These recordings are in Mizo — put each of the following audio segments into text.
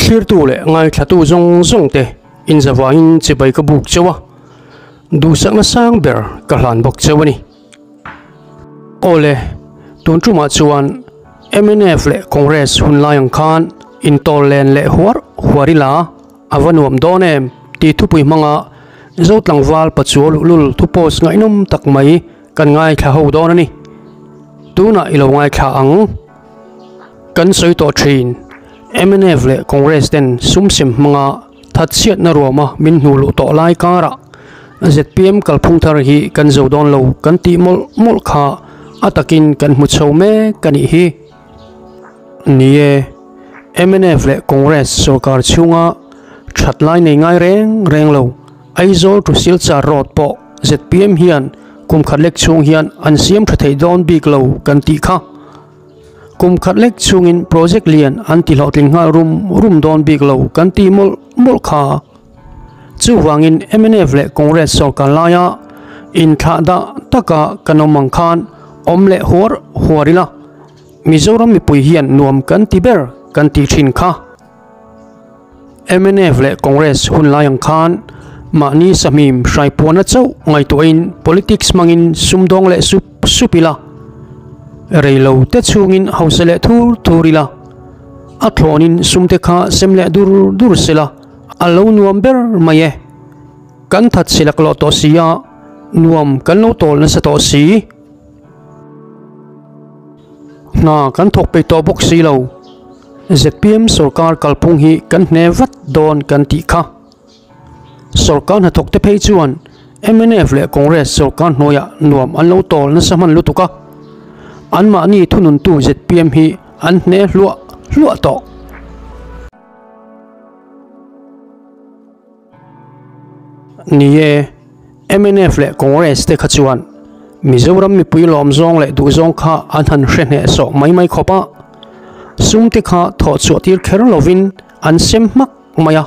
Thlirtu leh ngaithlatu zawng zawng te inzavaiin chibai ka buk cheu a, duhsakna sang ber ka hlan bawk cheu a ni. Awle, tun tumah chuan mnf leh Congress hun lai ang khan intawl len leh huar huar ila a va nuam dawn em tih thupui hmanga Zo tlangval pachuau luhlul thu post ngaihnawm tak mai kan ngaithla ho dawn a ni. Tunah i lo ngaithla ang. Kan sawi tawh thin, mnf leh Congress ten sum sem hmanga thatchhiatna ruama min hnuh luh tawh lai karah zpm kalphung thar hi kan zo dawn lo kan tih mawlh mawlh kha a takin kan hmu chho mek a nih hi. Ni e, mnf leh Congress sorkar chhunga that lai nei ngai reng reng lo Aizawl to Silchar road pawh zpm hian kum khat lek chhung hian an siam tha thei dawn bik lo kan tih kha. Kum khat lek chhungin project lian an ti hlawhtling nghal rum rum dawn bik lo kan ti mawlh mawlh kha. Chuvangin mnf leh Congress sorkar laia inthlah dah taka kan awm ang khan awm leh huar huar ila, Mizoram mipui hian nuam kan ti ber kan ti thin kha. Mnf leh Congress hun lai ang khan mahni sahmim hraipuana chauh ngaihtuahin politics hmangin sumdawng leh sup sup ila, reilo te chhungin hausa leh thur thur ila, a thlawnin sumte kha sem leh dur dur sela a lo nuam ber mai e. Kan that silak loh tawh si a, nuam kan lo tawl nasa tawh si. Hna kan thawk peih tawh bawk si lo. Zpm sorkar kalphung hi kan hne vat dawn kan tih kha. Sorkar hnathawk te phei chuan mnf leh Congress sorkar hnuaiah nuam an lo tawl nasa hman lutuk a, anmahni thununtu zpm hi an hne hluah hluah tawh. Ni e, mnf leh Congress te kha chuan Mizoram mipui lawm zawng leh duh zawng kha an han hre hneh sawh mai mai khawp a, sum te kha thawh chhuah tir kher lovin an sem hmak mai a,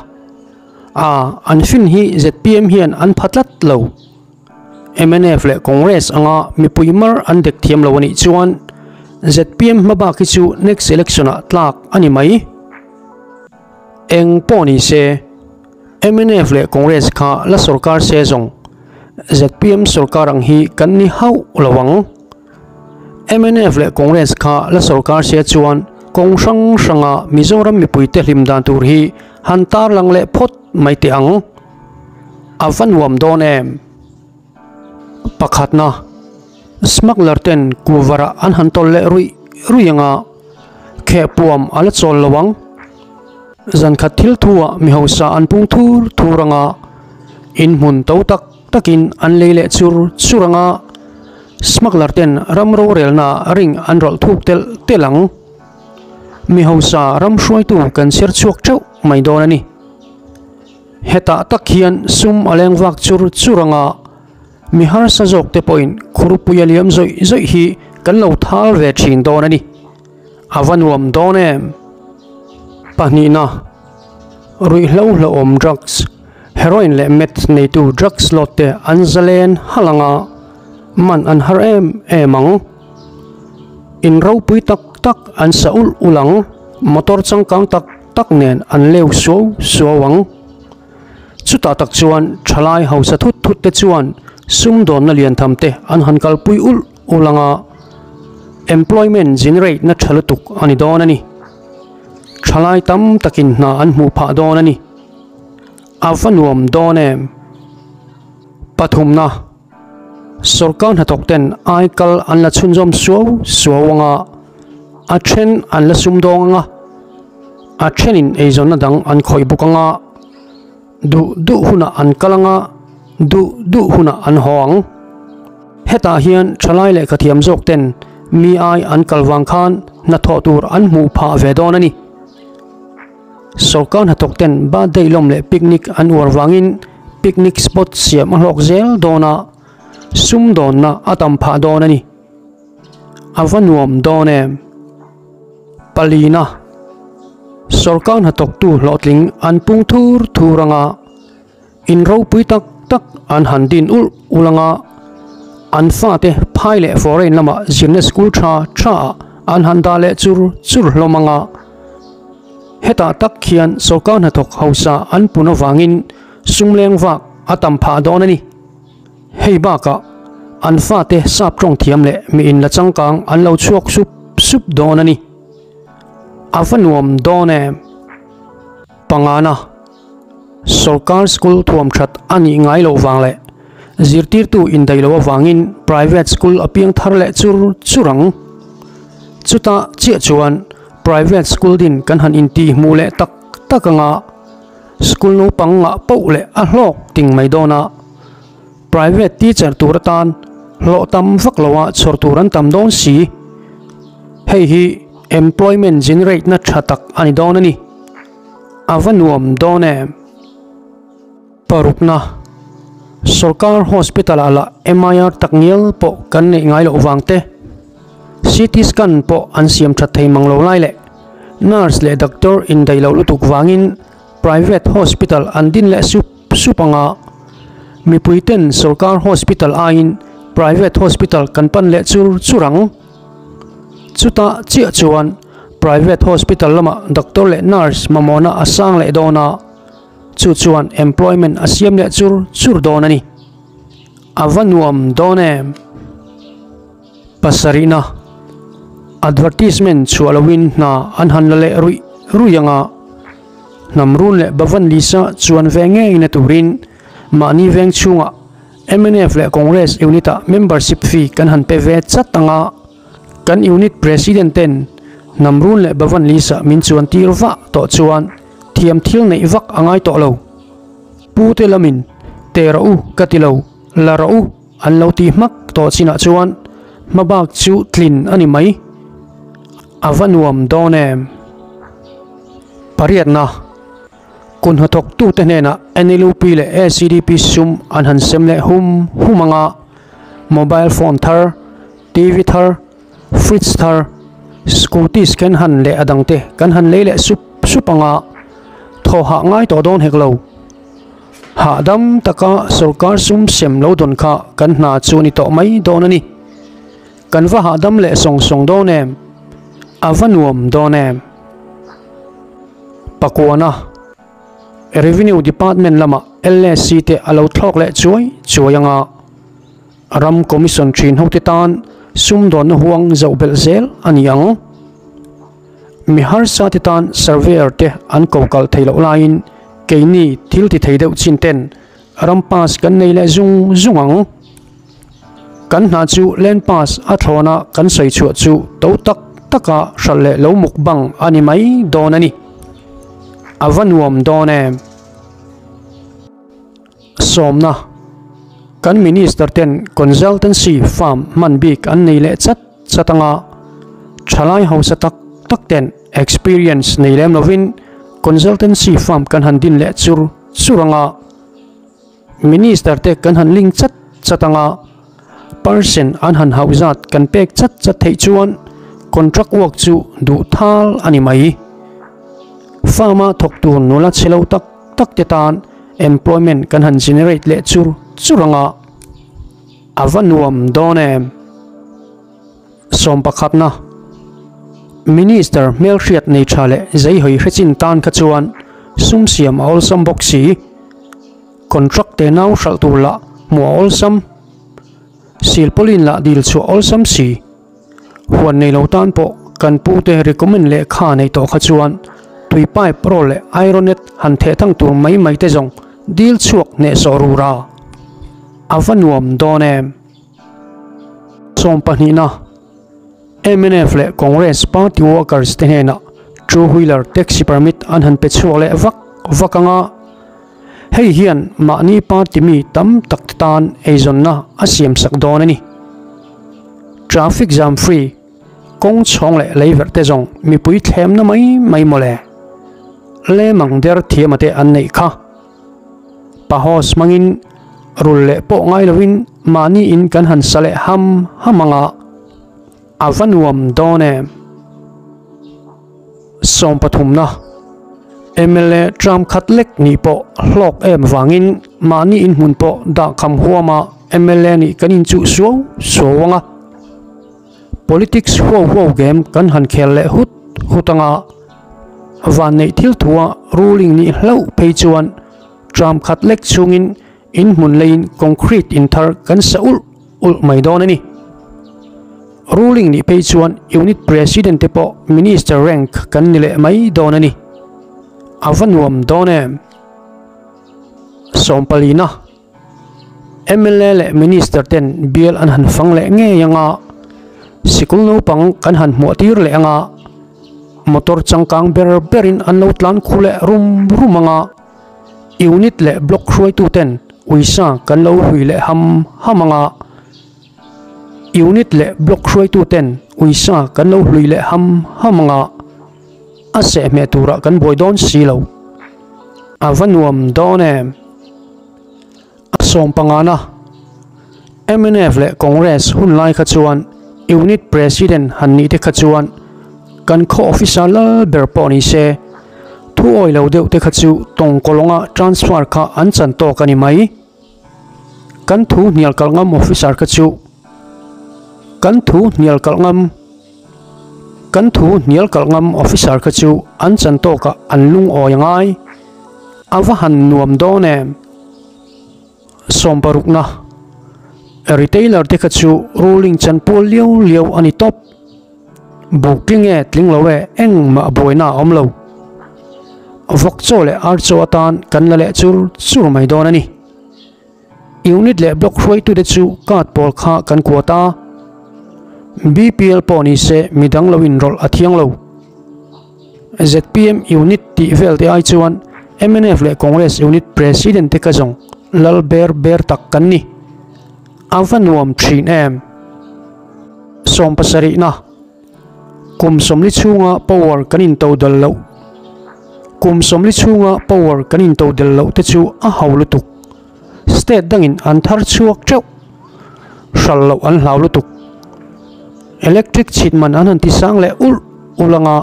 a an fin hi zpm hian an pha tlat lo. Mnf leh Congress anga mipui mar an dek thiam lo a nih chuan zpm hmabak hi chu next election ah tlak a ni mai. Eng pawh ni se, mnf leh Congress kha la sorkar se zawng zpm sorkar ang hi kan ni hauh lo ang. Mnf leh Congress kha la sorkar se chuan kawng hrang hranga Mizoram mipuite hlim dan tur hi han tarlang leh phawt mai teh ang. A va nuam dawn em? Pakhatna, smuggler ten kuvarah an han tawlh leh ruih ruih anga khehpuam a la chawl lo ang. Zan khat thil thuah mi hausa an pung thur thur anga inhmun to tak takin an lei leh chur chur anga smuggler ten ram rorelna ring an rawlh thuk telh telh ang. Mi hausa ram hruaitu kan chher chhuak theuh mai dawn a ni. Hetah tak hian sum a leng vak chur chur anga mi harsa zawk te pawhin khurpui a liam zawih zawih hi kan lo thal ve thin dawn a ni. A va nuam dawn em? Pahnihna, ruihhlo hlauhawm drugs, heroin leh meth neitu drugs lawt te an zalen halh anga man an har em em ang. In ropui tak tak an sa ulh ulh ang, motor changkang tak tak nen an leu suau suau ang. Chutah tak chuan thalai hausa thut thut te chuan sumdawnna lian tham te an han kalpui ulh ulh ang a, employment generate na tha lutuk a ni dawn a ni. Thalai tam takin hna an hmuh phah dawn a ni. A va nuam dawn em? Pathumna, Sorkar hnathawk ten ai kal an la chhunzawm suau suau ang a, a then an la sumdawng ang a, a thenin eizawnna dang an khawih bawk ang a, duh duh hunah an kal ang a, duh duh hunah an haw ang. Hetah hian thalai lehkha thiam zawk ten mi ai an kal vang khan hnathawh tur an hmuh phah ve dawn a ni. Sorkar hnathawk ten birthday lawm leh picnic an uar vangin picnic spot siam a hlawk zel dawn a, sumdawnna a tam phah dawn a ni. A va nuam dawn em? Palina, Sorkar hnathawktu hlawhtling an pung thur thur anga in ropui tak tak an han din ulh ulh anga an fate phai leh foreign lamah zirna school tha tha ah an han dah leh chur chur hlawm anga. Hetah tak khian sorkar hnathawk hausa an pun avangin sum leng vak a tam phah dawn a ni. Hei bakah an fate sap tawng thiam leh mi inla changkang an lo chhuak sup sup dawn a ni. A va nuam dawn em? Pangana, Sorkar school thuam that a nih ngai loh vang leh zirtirtu indaih loh avangin private school a piang thar leh chur chur ang. Chutah chiah chuan private school din kan han intih hmuh leh tak tak anga school naupang ngah poh leh a hlawk ting mai dawn a, private teacher tur atan hlawh tam vak loha chhawr tur an tam dawn si. Hei hi employment generate na tha tak a ni dawn a ni. A va nuam dawn em? Parukna, Sorkar hospital ah lah MIR tak ngial pawh kan neih ngai loh vang te, CT scan pawh an siam that thei mang lo lai leh nurse leh doctor indaih loh lutuk vangin private hospital an din leh sup sup anga mipui ten sorkar hospital aiin private hospital kan pan leh chur chur ang. Chutah chiah chuan private hospital lamah doctor leh nurse mamawhna a sang leh dawn a, chu chuan employment a siam leh chur chur dawn a ni. A va nuam dawn em? Pasarihna, Advertisement chhuah loin hna an han la leh ruih ruih ang a, hnam run leh Bhavan Lisa chuan ve ngeina turin mahni veng chhungah Mnf leh Congress unit-ah membership fee kan han pe ve chat ang a, kan unit president ten Namrun leh Bhavan list-ah min chuan tir vah tawh chuan thiam thil neih vak a ngai tawh lo. Pu te lamin te rawh u ka ti lo, la rawh u an lo ti hmak tawh chinah chuan hmabak chu tlin a ni mai. A va nuam dawn em? Pariatna. Kun hnathawktute hnenah NLUP leh ACDP sum an han sem leh hum hum ang a, mobile phone thar, TV thar, fridge thar, scooties kan han leh a dangte kan han lei leh sup sup ang a, thaw hah ngai tawh dawn hek lo. Hahdam taka sorkar sum sem lo dawn kha kan hna chu a ni tawh mai dawn a ni. Kan va hahdam leh sawng sawng dawn em? A va nuam dawn em? Pakuana, Revenue Department lamah LSC te a lo thlawk leh chuai chuai anga ram commission thin hote tan sumdawnna huang zoh belh zel a ni ang. Mi harsa te tan surveyor te an ko kal thei loh laiin keini thil ti thei deuh chin ten ram pass kan nei leh zung zung ang. Kan hna chu land pass a thlawna kan sawi chhuah chu to tak taka hralh leh lo mukbang a ni mai dawn a ni. A va nuam dawn em? Sawmna, Kan Minister ten consultancy firm hman bik an nei leh chat chat anga thalai hausa tak tak ten experience nei lem lovin consultancy firm kan han din leh chur chur anga, Minister te kan han link chat chat anga percent an han hauh zat kan pek chat chat theih chuan contract work chu duh thal a ni mai. Farm a thawk tur nula chhe lo tak tak te tan employment kan han generate leh chur chur anga a va nuam dawn em. Sawmpakhatna, Minister hmelhriat nei tha leh zeihawi hrechin tan kha chuan sum siam a awlsam bawk si. Contract te nau hralh tur lah hmuh a awlsam. Silpauline lah dil chhuah awlsam si. Huan nei lo tan pawh kan pu te recommend lehkha nei tawh kha chuan tui pipe roll leh ironet han theh thang tur mai mai te zawng dil chhuak hnehsawh rura a va nuam dawn em. Sawmpahnihna, mnf leh Congress party workers te hnenah two wheeler taxi permit an han pe chhuak leh vak vak ang a, hei hian mahni party mi tam tak te tan eizawnna a siam sak dawn a ni. Traffic jam free, kawng chhawng leh leiverh te zawng mipui thlemna mai mai mawle. Lemang der thiama te an neih kha. Pahos hmangin rul leh pawh ngai lovin mahni in kan han sa leh ham ham ang a, a va nuam dawn em? Sawmpathumna, mla term khat lek nih pawh hlawk em vangin mahni in hmun pawh dah kham huama mla nih kan inchuh suau suau ang a, politics huau huau game kan han khel leh hut hut ang a. Vanneih thil thua ruling nih hlauh phei chuan tram khat lek chungin in hmun leiin concrete in thar kan sa ulh ulh mai dawn a ni. Ruling nih phei chuan unit president te pawh minister rank kan ni leh mai dawn a ni. A va nuam dawn em? Sawmpalina. Mla leh Minister ten bial an han fang leh ngei ang a, sikul naupang kan han hmuah tir leh ang a, motor changkang ber berin an lo tlan khu leh rum rum ang a, unit leh block hruaitu ten uisa kan lo hlui leh ham ham ang a, unit leh block hruaitu ten uisa kan lo hlui leh ham ham ang a, a sehhmeh turah kan buai dawn si lo. A va nuam dawn em? A sawm pangana mnf leh Congress hun lai kha chuan Unit President han nih te kha chuan kan khaw officer lal ber pawh ni se thu awi lo deuh te kha chu tawngkawlawnga transfer kha an chan tawk a ni mai. Kan thu hnial kalh ngam officer kha chu kan thu hnial kalh ngam Kan thu hnial kalh ngam officer kha chu an chan tawkah an lungawi a ngai. A va han nuam dawn em? Sawmparukna, Retailer te kha chu ruling chan pual liau liau a ni tawp. Buk tling e tling lo e engmah buaina a awm lo. Vawk chaw leh ar chaw atan kan la leh chur chur mai dawn a ni. Unit leh block hruaitute chu card pawl kha kan kuat a, BPL pawh ni se midang lo inrawlh a thiang lo. Zpm unit tih vel te ai chuan mnf leh Congress unit president te ka zawng lal ber ber tak kan ni. A va nuam thin em? Sawmpasarihna. Kum sawmli chhunga power kan into dal loh Kum sawmli chhunga power kan into del loh te chu a ho lutuk. State dangin an thar chhuak teuh. Hral loh an hlau lutuk. Electric chhit man an han ti sang leh ulh ulh anga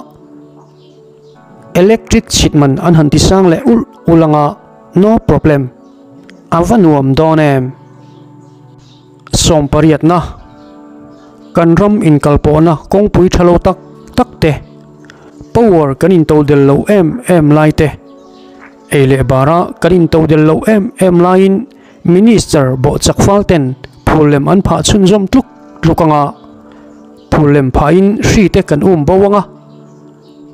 Electric chhit man an han ti sang leh ulh ulh anga no problem. A va nuam dawn em? Sawmpariatna, Kan ram inkalpawhna kawngpui tha lo tak tak te, power kan intodel lo em em lai te, ei leh bara kan intodel lo em em laiin Minister bawhchak fal ten phul lem an phah chhunzawm tluk tluk anga phul lem phahin hri te kan um bo anga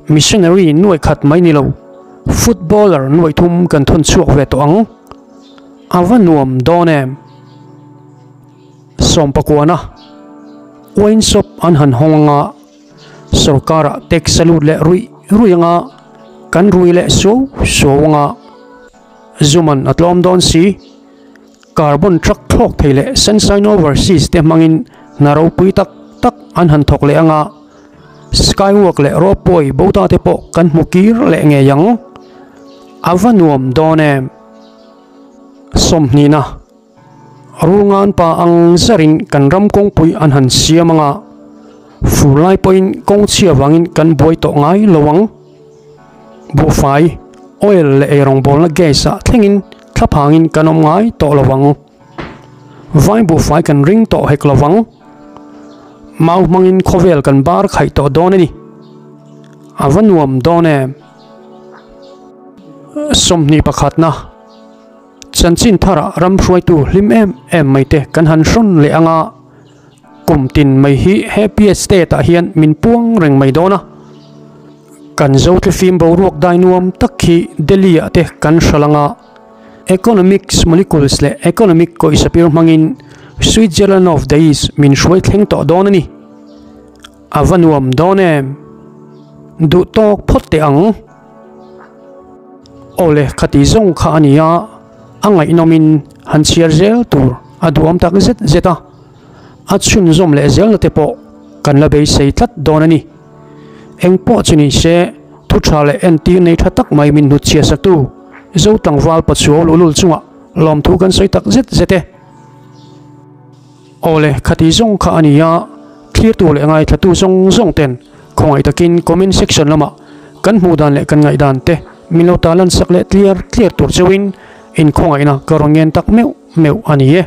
missionary nuai khat mai ni lo footballer nuai thum kan thawn chhuak ve tawh ang. A va nuam dawn em? Sawmpakuana wine shop an han hawng anga sorkar ah tax a lut leh ruih ruih anga kan rui leh suau suau anga zuman a tlawm dawn si. Carbon truck thlawk thei leh Sunshine Overseas te hmangin hna ropui tak tak an han thawk leh anga skywalk leh ropeway bo ta te pawh kan hmu kir leh ngei ang. A va nuam dawn em? Sawmhnihna, Rulngan pa ang zarin kan ram kawngpui an han siam anga, fur lai pawhin kawng chhia vangin kan buai tawh ngai lo ang. Buhfai, oil leh eirawngbawlna gas ah thlengin thlaphangin kan awm ngai tawh lo ang. Vai buhfai kan ring tawh hek lo ang. Mau hmangin khawvel kan bar khaih tawh dawn a ni. A va nuam dawn em? 21 na, Chanchin tharah ram hruaitu hlim em em mai te kan han hrawn leh ang a, kum tin mai hi happy state ah hian min puang reng mai dawn a. Kan Zothlifim boruak dai nuam tak hi Delhi ah te kan hral ang a, Economics molecules leh economic kawihsapir hmangin Switzerland of the East min hruai thleng tawh dawn a ni. A va nuam dawn em? Duh tawk phawt teh ang. Awle khati zawng kha a ni a, a ngaihnawmin han chhiar zel tur a duhawm tak zet zet a, a chhunzawm leh zelna te pawh kan la beisei tlat dawn a ni. Eng pawh chu ni se, thu tha leh entir nei tha tak mai min hnutchhiah saktu Zo tlangval Pachuau luhlul chungah lawmthu kan sawi tak zet zet e. Awle, khati zawng kha a ni a, thlirtu leh ngaithlatu zawng zawng ten khawngaih takin comment section lamah kan hmuh dan leh kan ngaihdan te min lo ta lan sak leh tliar tliar tur chauhin inkhawngaihna ka rawn ngen tak meuh meuh a ni e.